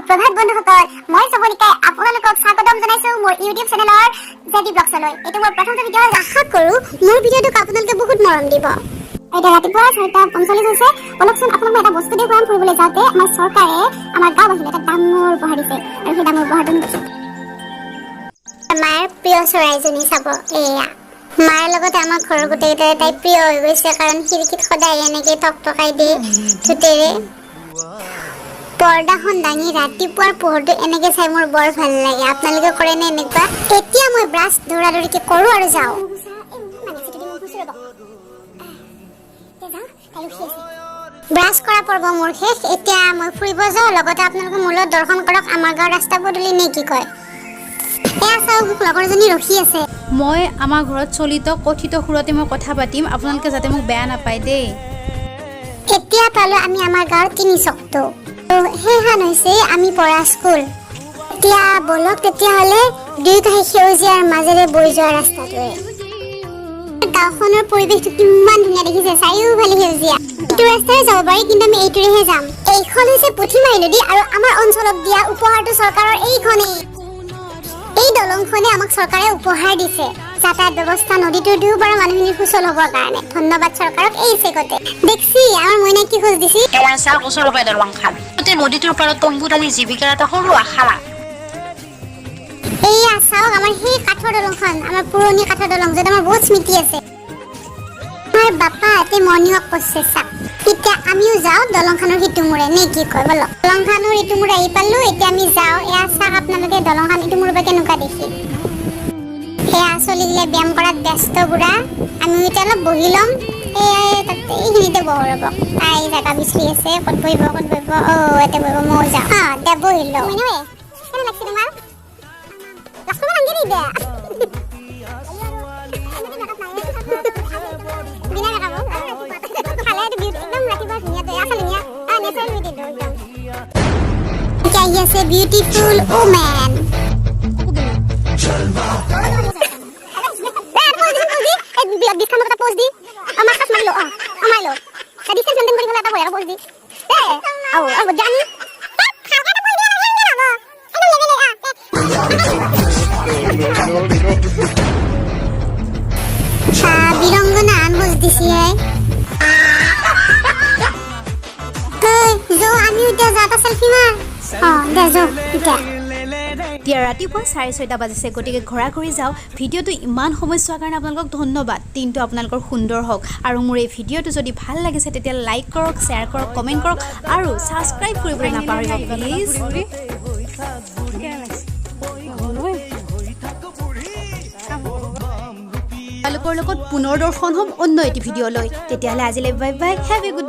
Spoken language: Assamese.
সুপ্ৰভাত বন্ধুসকল, মই চবনিকাই আপোনালোকক স্বাগতম জনাইছো মোৰ ইউটিউব চেনেলৰ জেডি ব্লগছলৈ। এইটো মোৰ প্ৰথমটো ভিডিঅ'। আশা কৰোঁ মোৰ ভিডিঅ'টোক আপোনালোকে বহুত মৰম দিব। এতিয়া ৰাতিপুৱা 6:45 হৈছে। বলকচোন, আপোনাক মই এটা বস্তু দেখুৱাম। ফুৰিবলৈ যাওঁতে আমাৰ চৰকাৰে আমাৰ গাঁওবাসীলৈ এটা ডাঙৰ উপহাৰ দিছে আৰু সেই ডাঙৰ উপহাৰটো দিছে। মাৰ প্ৰিয় চৰাইজনী চাব, এয়া। মাৰ লগতে আমাৰ ঘৰৰ গোটেইকেইটাৰে তাই প্ৰিয় হৈ গৈছে, কাৰণ খিৰিকীত সদায় এনেকে টক টকাই দিয়ে ঠোঁটেৰে। পৰ্দাখন দাঙি ৰাতিপুৱাৰ পোহৰটো এনেকে চাই মোৰ বৰ ভাল লাগে। আপোনালোকে কৰেনে এনেকুৱা? এতিয়া মই ব্ৰাছ দৌৰা দৌৰিকে কৰোঁ আৰু যাওঁ। ব্ৰাছ কৰা পৰ্ব মোৰ শেষ। এতিয়া মই ফুৰিব যাওঁ, লগতে আপোনালোকে মোৰ লগত দৰ্শন কৰক আমাৰ গাঁৱৰ ৰাস্তা পদূলি, নে কি কয়? এয়া চাওক, মোক লগৰজনী ৰখি আছে। মই আমাৰ ঘৰত চলিত কথিত সুৰতে মই কথা পাতিম, আপোনালোকে যাতে মোক বেয়া নাপায় দেই। এতিয়া পালো আমি আমাৰ গাঁৱৰ তিনি চকটো। সেইখন হৈছে আমি পঢ়া স্কুল। এতিয়া বলক তেতিয়াহ'লে দুয়োকাষে সেউজীয়াৰ মাজেৰে বৈ যোৱা ৰাস্তাটোৰে। গাঁওখনৰ পৰিৱেশটো কিমান ধুনীয়া দেখিছে, চাৰিওফালে সেউজীয়া। এইটো ৰাস্তাৰে যাব পাৰি, কিন্তু আমি এইটোৰেহে যাম। এইখন হৈছে পুথিমাৰী নদী আৰু আমাৰ অঞ্চলক দিয়া উপহাৰটো চৰকাৰৰ এইখনেই। এই দলংখনে আমাক চৰকাৰে উপহাৰ দিছে যাতায়াত ব্যৱস্থা নদীটোৰ দুয়োপাৰৰ মানুহখিনি সুচল হ'বৰ কাৰণে। ধন্যবাদ চৰকাৰক এই চেগতে। দেখছি, আমাৰ মইনাই কি খোজ দিছি। এৱা চাওক, ওচৰৰ পৰা দলংখন। গোটেই নদীটোৰ পাৰত তম্বু টানি জীৱিকাৰ এটা সৰু আশা। এইয়া চাওক, আমাৰ সেই কাঠৰ দলংখন, আমাৰ পুৰণি কাঠৰ দলং, য'ত আমাৰ বহুত স্মৃতি আছে। আমাৰ বাপাহঁতে মৰ্ণিং ৱাক কৰিছে, চাওক। এতিয়া আমিও যাওঁ দলংখনৰ সিটো মূৰে, নে কি কয়? বলক। দলংখনৰ ইটো মূৰে আহি পালো। এতিয়া আমি যাওঁ। এয়া চাওক আপোনালোকে, দলংখন ইটো মূৰৰ পৰা কেনেকুৱা দেখি। সেয়া চলিগিলে ব্যায়াম কৰাত ব্যস্ত বুঢ়া। আমিও এতিয়া অলপ বহি ল'ম। এয়াই তাতে এইখিনিতে বহো, ৰ'ব। তাই জেগা বিচাৰি আছে, ক'ত বহিব, ক'ত বহিব। অ', ইয়াতে বহিব। ময়ো যাওঁ। অঁ দে, বহি লওঁ। কেনে লাগছে তোমাৰ? লাজ কৰিব নালাগে দে। বিনা মেকআপ খালে এইটো বিউটি, একদম ৰাতিপুৱা ধুনীয়া। আচল ধুনীয়া, নেচাৰেল বিউটি একদম। এতিয়া আহি আছে বিউটিফুল ওমেন। প'জ দি আমাৰ কাছ মাৰিলো। অ, মাৰিলো। ডিষ্টেঞ্চ মেইনটেইন কৰি পেলাই এটা বঢ়িয়া প'জ দি। এ আও আও জানি। বীৰংগনা আন খোজ দিছি হে। যো, আমিও এতিয়া যা, এটা চেলফি মাৰ। অ দে, যো এতিয়া। এতিয়া ৰাতিপুৱা 6:30 বাজিছে, গতিকে ঘৰা ঘৰি যাওঁ। ভিডিঅ'টো ইমান সময় চোৱাৰ কাৰণে আপোনালোকক ধন্যবাদ। দিনটো আপোনালোকৰ সুন্দৰ হওক আৰু মোৰ এই ভিডিঅ'টো যদি ভাল লাগিছে, তেতিয়া লাইক কৰক, শ্বেয়াৰ কৰক, কমেণ্ট কৰক আৰু ছাবস্ক্ৰাইব কৰিবলৈ নাপাহৰিব প্লিজ। তেওঁলোকৰ লগত পুনৰ দৰ্শন হ'ম অন্য এটি ভিডিঅ' লৈ। তেতিয়াহ'লে আজিলৈ bye bye, have a good